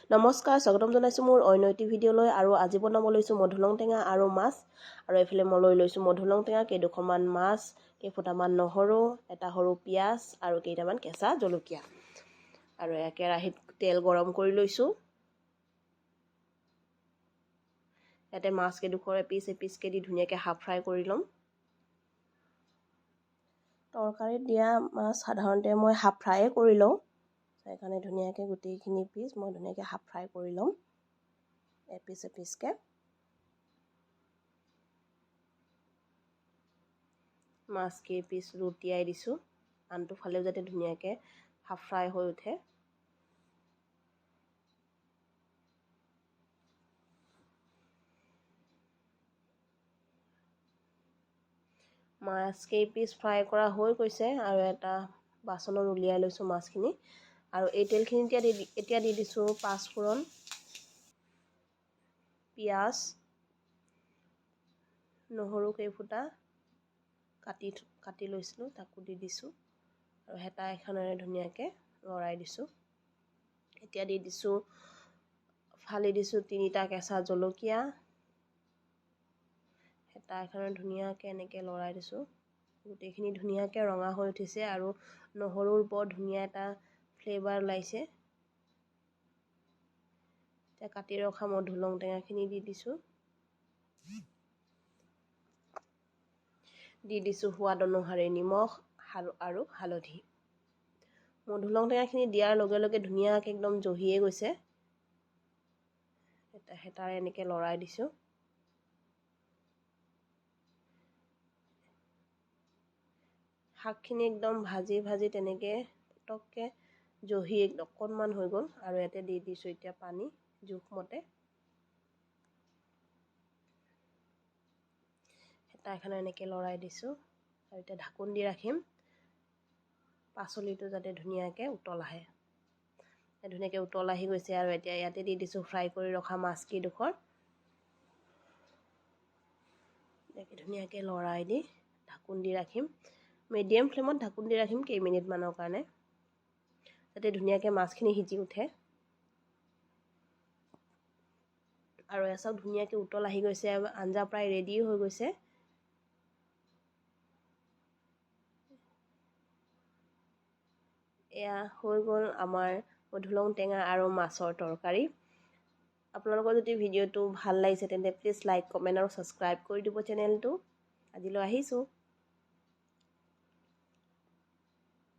নমস্কাৰ, স্বাগতম জনাইছোঁ মোৰ অন্য এটি ভিডিঅ'লৈ। আৰু আজি বনাব লৈছোঁ মধুলং টেঙা আৰু মাছ। আৰু এইফালে মই লৈ লৈছোঁ মধুলং টেঙা, কেইডোখৰমান মাছ, কেইফুটামান নহৰু, এটা সৰু পিঁয়াজ আৰু কেইটামান কেঁচা জলকীয়া। আৰু এয়া কেৰাহীত তেল গৰম কৰি লৈছোঁ। ইয়াতে মাছ কেইডোখৰ এপিচ এপিচকৈ দি ধুনীয়াকৈ হাফ ফ্ৰাই কৰি ল'ম। তৰকাৰীত দিয়া মাছ সাধাৰণতে মই হাফ ফ্ৰায়ে কৰি লওঁ, সেইকাৰণে ধুনীয়াকৈ গোটেইখিনি পিচ মই ধুনীয়াকৈ হাফ ফ্ৰাই কৰি ল'ম এপিচ এপিচকৈ। মাছ কেইপিচ লুটিয়াই দিছোঁ, আনটো ফালেও যাতে ধুনীয়াকৈ হাফ ফ্ৰাই হৈ উঠে। মাছ কেইপিচ ফ্ৰাই কৰা হৈ গৈছে আৰু এটা বাচনত উলিয়াই লৈছোঁ মাছখিনি। আৰু এই তেলখিনি এতিয়া দি দিছোঁ পাঁচফোৰণ, পিঁয়াজ, নহৰু কেইফুটা কাটি কাটি লৈছিলোঁ তাকো দি দিছোঁ। আৰু হেতা এখনেৰে ধুনীয়াকৈ লৰাই দিছোঁ। এতিয়া দি দিছোঁ, ফালি দিছোঁ 3টা কেঁচা জলকীয়া। হেতা এখনেৰে ধুনীয়াকৈ এনেকৈ লৰাই দিছোঁ। গোটেইখিনি ধুনীয়াকৈ ৰঙা হৈ উঠিছে আৰু নহৰুৰ বৰ ধুনীয়া এটা ফ্লেভাৰ ওলাইছে। এতিয়া কাটি ৰখা মধুলং টেঙাখিনি দি দিছোঁ। দি দিছোঁ সোৱাদ অনুসাৰে নিমখ আৰু হালধি। মধুলং টেঙাখিনি দিয়াৰ লগে লগে ধুনীয়াকৈ একদম জহিয়ে গৈছে। হেতাৰে এনেকৈ লৰাই দিছোঁ। শাকখিনি একদম ভাজি ভাজি তেনেকৈ পটককৈ জহি অকণমান হৈ গ'ল। আৰু ইয়াতে দি দিছোঁ এতিয়া পানী জোখমতে। হেতা এখনে এনেকৈ লৰাই দিছোঁ আৰু এতিয়া ঢাকোন দি ৰাখিম, পাচলিটো যাতে ধুনীয়াকৈ উতল আহে। ধুনীয়াকৈ উতল আহি গৈছে। আৰু এতিয়া ইয়াতে দি দিছোঁ ফ্ৰাই কৰি ৰখা মাছ কেইডোখৰ। এনেকৈ ধুনীয়াকৈ লৰাই দি ঢাকোন দি ৰাখিম। মিডিয়াম ফ্লেমত ঢাকোন দি ৰাখিম কেইমিনিটমানৰ কাৰণে, যাতে ধুনীয়াকৈ মাছখিনি সিজি উঠে। আৰু এয়া চাওক, ধুনীয়াকৈ উতল আহি গৈছে, আঞ্জা প্ৰায় ৰেডি হৈ গৈছে। এয়া হৈ গ'ল আমাৰ মধুলং টেঙা আৰু মাছৰ তৰকাৰী। আপোনালোকৰ যদি ভিডিঅ'টো ভাল লাগিছে তেন্তে প্লিজ লাইক, কমেণ্ট আৰু ছাবস্ক্ৰাইব কৰি দিব চেনেলটো। আজিলৈ আহিছোঁ।